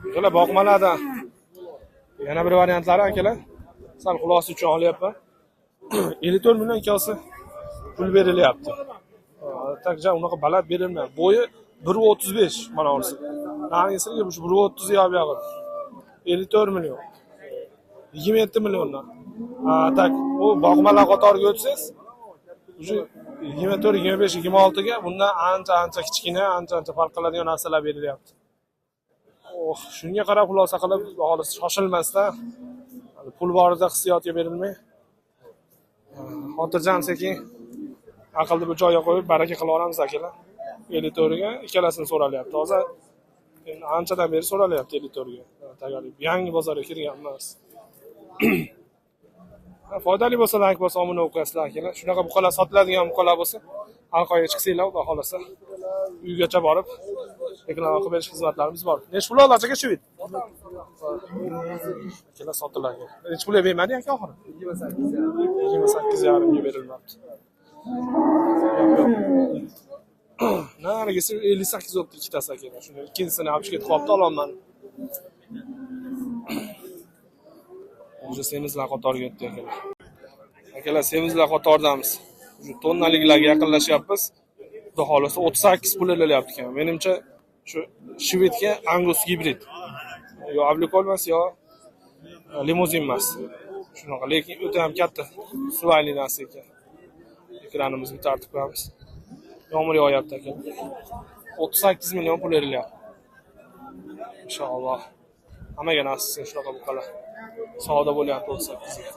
Akalar, boqmalardan yana bir variantlari, akalar. Sal xulosa uchun olyapman. 54 million ikkalasi pul berilyapti. Takja unaqa baland berilmayapti. Bo'yi 1.35 mana olsa. Narigisiga shu 1.30 yob yog'i. 54 million. 27 milliondan. Tak, u boqmalar qatoriga o'tsangiz, уже 24, 25, 26 ga bundan ancha ancha kichkina, ancha ancha farq qiladigan narsalar berilyapti. Oh, shunga qarab xulosa qilib, xolis shoshilmasdan, pul borida hissiyotga berilmay, xotirjam, sekin aqlni bir joyga qo'yib baraka qila olamiz, akalar. 54 ga ikkalasini so'ralyapti. Hozir endi anchadan beri so'ralyapti 54 ga. Tayyorlik yangi bozorga kirgan emas. Foydali bo'lsa, like bo'lsa, obuna o'qiyasizlar, akalar. Shunaqa buqalar sotiladigan buqalar bo'lsa, aloqaga chiqsanglar, xudo xohlasa uygacha borib reklama qilib berish xizmatlarimiz bor. Nechi pul oldi aka shu? Akalar, sotiladi. Nechi pulga bermadi aka oxiri? 28,5 ga berilmabdi. Yo'q, yo'q. Narigisi 58 bo'libdi ikkitasi, akalar. Shuni ikkinchisini olib ketib qolibdi, ololmadim. Уже semizlar qatoriga o'tdi, akalar. Akalar, semizlar qatoridamiz. Уже tonnaliklarga yaqinlashyapmiz. Xudo xohlasa 38 pul ilyapti ekan. Menimcha shu shvedga Angus gibrid. Yo Ablikol emas, yo limuzin emas. Shunaqa, lekin o'ta ham katta suvayli narsa ekan. Ekranimizni tartib qo'yamiz. Yomg'ir yog'yapti, aka. 38 million pul berilyapti. Inshaalloh. Hammaga nasib qilsin shunaqa buqalar. Savdo bo'lyapti 38 ga.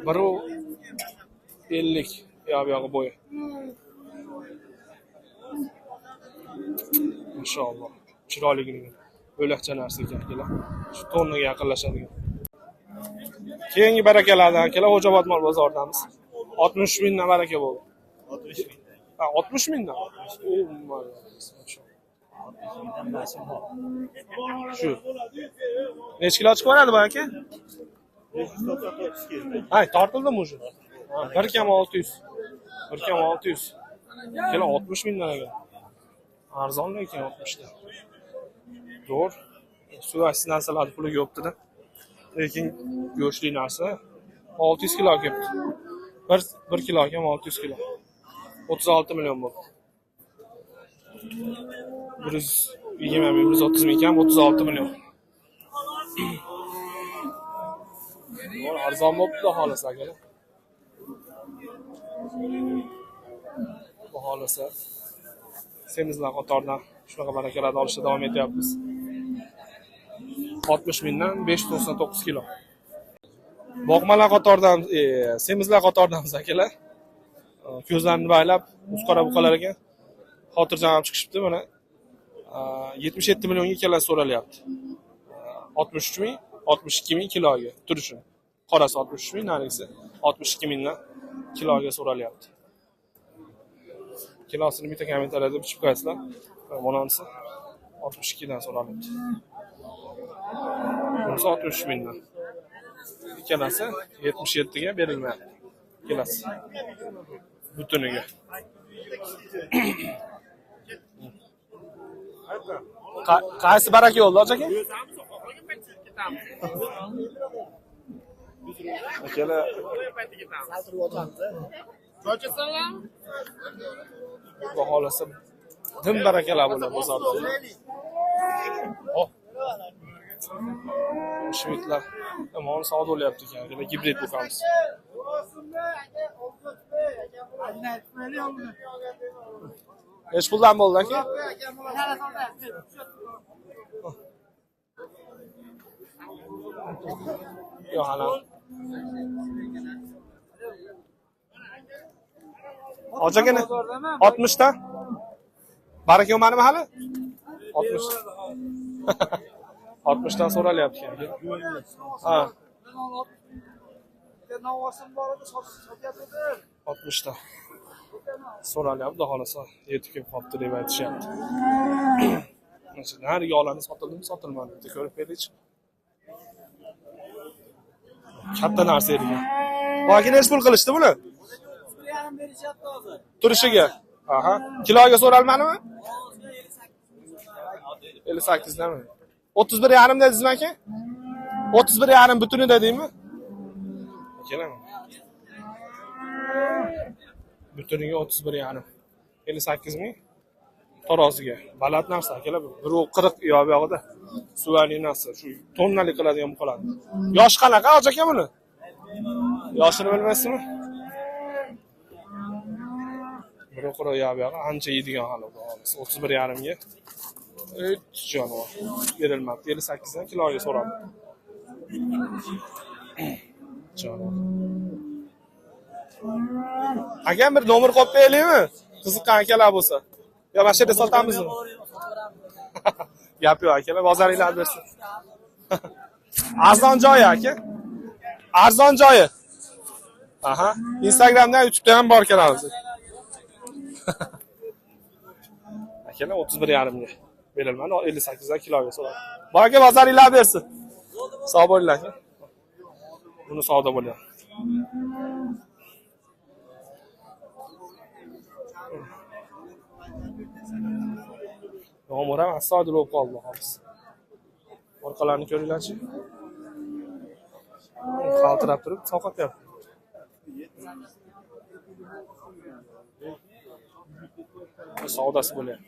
1.50 yob yog'i bo'yi. Inshaalloh. Chiroyligini bo'lakcha narsa ekan, akalar. Shu tonnaga yaqinlashadigan. Keyingi barakalardan, akalar, Xo'jaobod mol bozoridamiz. 60 mingdan baraka bo'ldi. 60 mingdan. Ha, 60 mingdan. 60 mingdan mashina bor. Shu. Necha kilo chiqib boradi bu aka? 599 keldi. Ha, tortildimi уже? Ha, 1 kam 600. 1 kam 600. Kilo 60 mingdan ekan. Arzon lekin 60 ta. Zo'r. Suvaksiz narsalar puli yo'qdi-da. Lekin go'shtli narsa 600 kilo kelibdi. 1 kilo kam 600 kilo. 36 million bo'ldi. 120 ming, 130 ming kam 36 million. Zo'r, arzon bo'libdi xolos, akalar. Xudo xohlasa semizlar qatoridan shunaqa barakalarni olishda davom etyapmiz. 60 mingdan 599 kilo. Boqmalar qatoridan, semizlar qatoridamiz, akalar. Ko'zlarini baylab, uzqora buqalar ekan. Xotirjam olib chiqishibdi mana. 77 millionga ikkalasi so'ralyapti. 63 ming, 62 ming kiloga turishini. Qorasi 63 ming, narigisi 62 mingdan kiloga so'ralyapti. Kilosini bitta kommentariyada bichib qo'yasizlar. Bunisi 62 dan so'ralyapti. Bunisi 63 mingdan. Ikkalasi 77 ga berilmayapti. Ikkalasi. Butuniga. Qaysi baraka yo'lda aka? Akalar, xudo xohlasa dim barakalar bo'ladi bozorda. Oh. Shvedlar yomon savdo bo'lyapti ekan. Akalar, gibrid buqamiz. Nechi puldan bo'ldi aka? Yo'q, hali. Hoji aka, 60 ta? Baraka bo'lmadimi hali? 60. 60 dan so'ralyapti ekan. Ha. 60 ta. So'ralyapti, xudo xohlasa yetib kelib qolibdi deb aytishyapti. Narigi olani sotildimi, sotilmadi bitta ko'rib beraychi. Katta narsa ekan. Bu aka nechi pul qilishdi buni? Turishiga. Aha. Kiloga so'ralmadimi? 58 dami? 31,5 dedingizmi aka? 31,5 butuni dedingmi? Akalar. Butuniga 31,5. 58 ming taroziga. Baland narsa akalar, 1.40 u yoq buyog'ida. Suvali narsa, shu tonnalik qiladigan qoladi. Yosh qanaqa hoji aka buni? Yoshini bilmaysizmi? 1.40 u yoq buyog'i ancha yeydigan hali xudo xohlasa. 31,5 ga. Jonivor. Berilmabdi. 58 dan kiloga so'radi. Jonivor. Akam bir nomer qo'yib beraylikmi? Qiziqqan akalar bo'lsa. Yo, mana shu yerda sotamizmi? Gap yo'q akalar, bozoringlar bersin. Arzon joyi aka. Arzon joyi. Aha, Instagramda, YouTube'da ham bor kanalimiz. Akalar 31,5 ga berilmadi, 58 dan kiloga so'radi. Bor aka, bozoringlar bersin. Sog' bo'linglar aka. Buni savdo bo'lyapti. Yomg'ir ham astoydil bo'lib qoldi hozir. Orqalarini ko'ringlarchi. Qaltirab turib sovqotyapti. Savdosi bo'lyapti.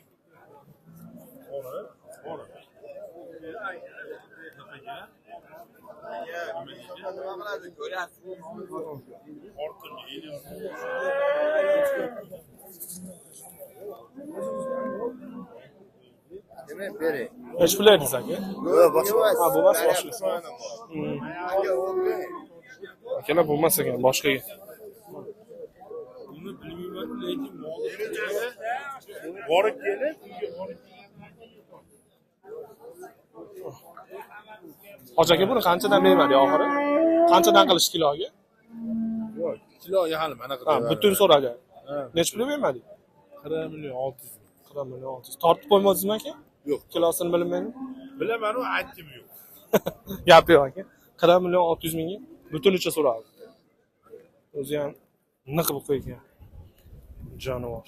Nechi pul edingiz aka? Yo'q, boshqa. Ha, bo'lmas boshqa. Akalar bo'lmas ekan boshqaga. Buni bilmayman, lekin borib kelib, Hoji aka buni qanchadan bermadi oxiri? Qanchadan qilish kiloga? Yo'q, kiloga hali mana Ha, butun so'radi. Nechi pul bermadi? 40 million 600 ming. 40 million 600. Tortib qo'ymadingizmi aka? Yo'q. Kilosini bilmayman. Bilaman, u aytdim yo'q. Gap yo'q aka. 40 million 600 mingga butunicha so'radi. O'zi ham niq qilib qo'ygan. Jonivor.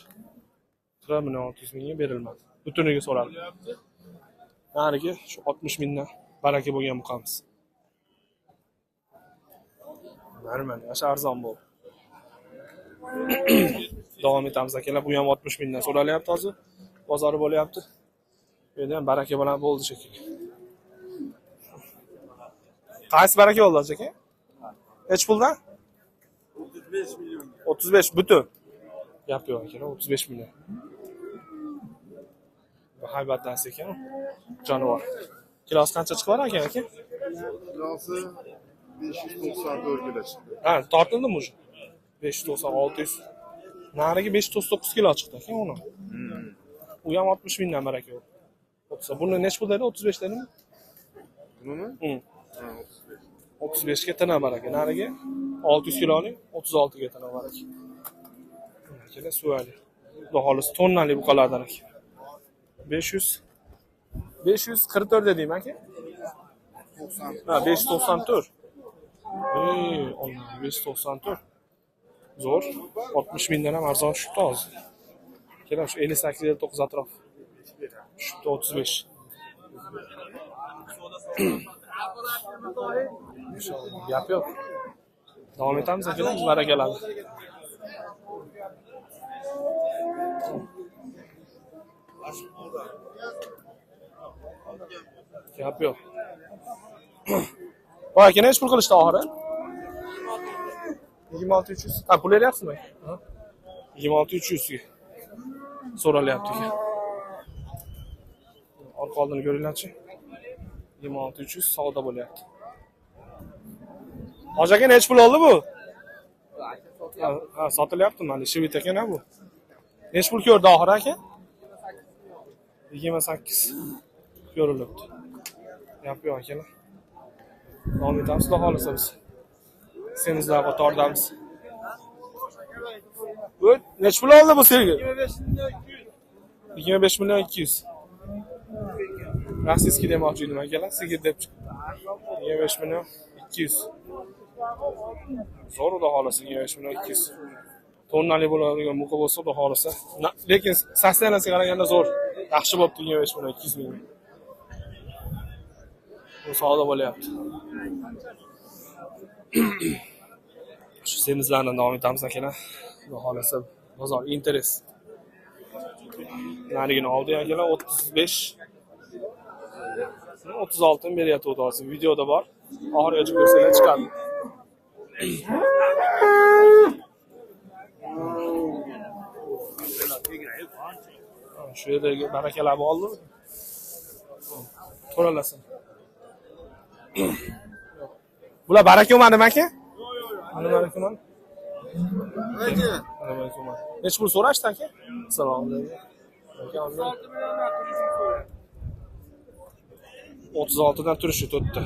40 million 600 mingga berilmadi. Butuniga so'radi. Narigi shu 60 mingdan baraka bo'lgan buqamiz. Normal, o'sha arzon bo'ldi. Davom etamiz akalar. Bu ham 60 mingdan so'ralyapti hozir. Bozori bo'lyapti. Bu yerda ham baraka bilan bo'ldi shekilli. Qaysi baraka bo'ldi aka? Nechi puldan? 35 million. 35 butun. Gap yo'q akalar, 35 million. Bu haybat narsa ekan. Jonivor. Kilosi qancha chiqib ekan aka? Kilosi 594 kilo chiqdi. Ha, tortildimi уже? 590, 600. Narigi 599 kilo chiqdi aka uni. U ham 60 mingdan baraka bo'ldi. 30. Buni nechi pul dedi? 35 dedimi? Bunimi? Ha, 35. 35 ga tana baraka. Narigi 600 kiloning 36 ga tana baraka. Akalar suvali. Xudo xohlasa tonnali buqalardan aka. 544 dedingmi aka? 90. Ha, 594. Ey, Allah, 594. Zo'r. 60 mingdan ham arzon tushibdi hozir. Kelam shu 58 59 atrof. Tushibdi 35. Inshaalloh, gap yo'q. Davom etamiz akalar, barakalar. Gap yo'q. Voy aka, nechi pul qilishdi oxiri? 26 300. Ha, pul beryapsizmi? 26 300 ga so'ralyapti ekan. Orqa oldini ko'ringlarchi. 26 300 savdo bo'lyapti. Hoji aka nechi pul oldi bu? Ha, sotilyapti mana shved ekan ha bu. Nechi pul ko'rdi oxiri aka? 28 ko'rilibdi. Gap yo'q akalar. Davom etamiz, xudo xohlasa biz. Semizlar qatoridamiz. Bu nechi pul oldi bu sevgi? 25 million 200. Rossiyskiy demoqchi edim akalar, sigir deb chiqdi. 25 million 200. Zo'r xudo xohlasa 25 million 200. Tonnali bo'ladigan buqa bo'lsa xudo xohlasa. Lekin sostoyaniyasiga qaraganda zo'r. Yaxshi bo'pti 25 million 200 ming. Bu savdo bo'lyapti. Shu semizlardan davom etamiz akalar. Xudo xohlasa bozor interes. Narigini oldi akalar 35 36 ni beryapti hozir. Videoda bor. Oxirigacha ko'rsanglar chiqadi. Shu yerdagi barakalab oldi. To'ralasin. Bular baraka o'madimi aka? Ana baraka o'madi. Ana baraka o'madi. Necha pul so'rashdi aka? Assalomu alaykum. Aka, 36 dan turishi to'rtta.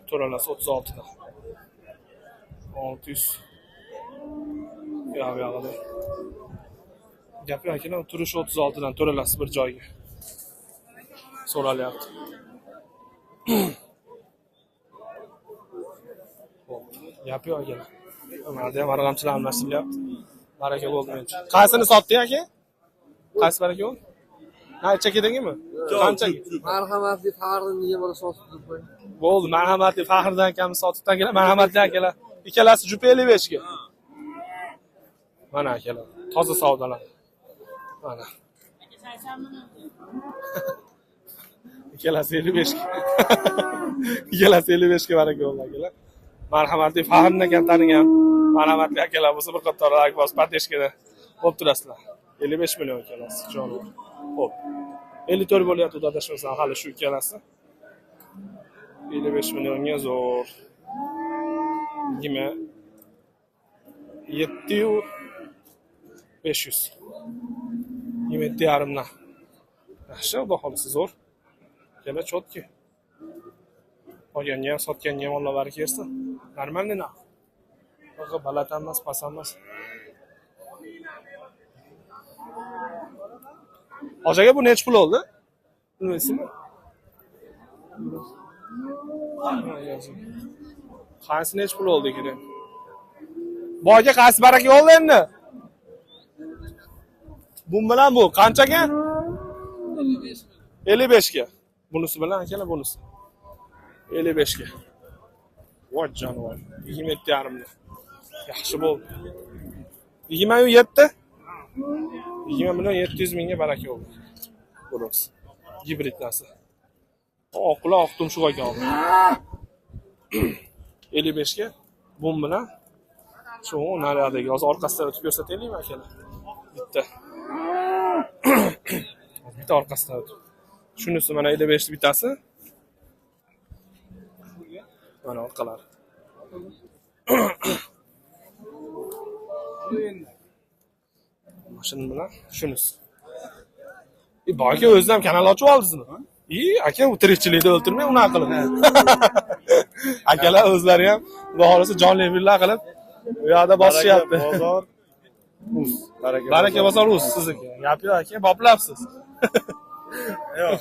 To'ralasi 36 dan. 600. Yo'q, yo'q. Gap yo'q aka, turishi 36 dan to'ralasi bir joyga. So'ralyapti. Gap yo'q aka. Mana ham arg'amchilar almashilyapti. Baraka bo'ldi menimcha. Qaysini sotding aka? Qaysi baraka bo'ldi? Ha, chekidagimi? Qanchaga? Marhamatli Faxrni nega bola sotib deb qo'y. Bo'ldi, marhamatli Faxrdan akamiz sotibdan akalar, marhamatli akalar. Ikkalasi jupa 55 ga. Mana akalar, toza savdolar. Mana. Ikkalasi 55 ga. Ikkalasi 55 ga baraka bo'ldi akalar. Marhamatli Faxrni akam tanigan marhamatli akalar bo'lsa bir qator like bosib podдержкада bo'lib turasizlar. 55 million ikkalasi jonivor. Xo'p. 54 bo'lyapti adashmasam hali shu ikkalasi. 55 millionga zo'r. 27 500. 27,5 dan. Yaxshi, xudo xolisi zo'r. Ikkala chotki. Olganga ham, sotganga ham Alloh baraka bersin. Normalniy narx. Unaqa baland emas, past emas. Hoji aka, bu necha pul oldi? Bilmaysizmi? Qaysi necha pul oldi ekan? Bu aka qaysi baraka oldi endi? Bu bilan bu qanchaga? 55 ga. Bunisi bilan akalar bunisi. 55 ga. Voy jonivor. 27,5 da. Yaxshi bo'ldi. 27? 20 million 700 mingga baraka bo'ldi. Bunisi. Gibrid narsa. Oq oq tumshuq ekan oldi. 55 ga bu bilan shu nariyadagi hozir orqasidan o'tib ko'rsataylikmi akalar? Bitta. Bitta orqasidan o'tib. Shunisi mana 55 ni bittasi. Mana orqalari. Mashina bilan shunisi. Aka o'ziz ham kanal ochib oldingizmi? Aka, u tirikchilikda o'ltirmang, unaqa qilib. Akalar o'zlari ham xudo xolasa jonli efirlar qilib, u yoqda bosishyapti. Bozor uz. Baraka bozor uz sizniki. Gap yo'q aka, boplabsiz. Yo'q.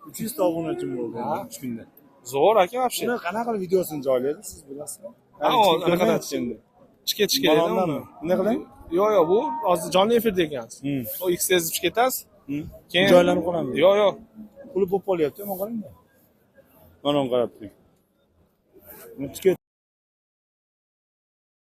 300 ta obunachim bo'ldi 3 kunda. Zo'r aka, вообще. Uni qanaqa qilib videosini joylaydi, siz bilasizmi? Ha, anaqa endi. Chike-chike Balondanmi? Nima qiling? Yo'q, yo'q, bu hozir jonli efirda ekansiz. O X sezib ketasiz. Keyin Joylanib qolamiz. Yo'q, yo'q. Puli bo'lib qolyapti, mana qarang-da. Mana uni qarab turing. Buni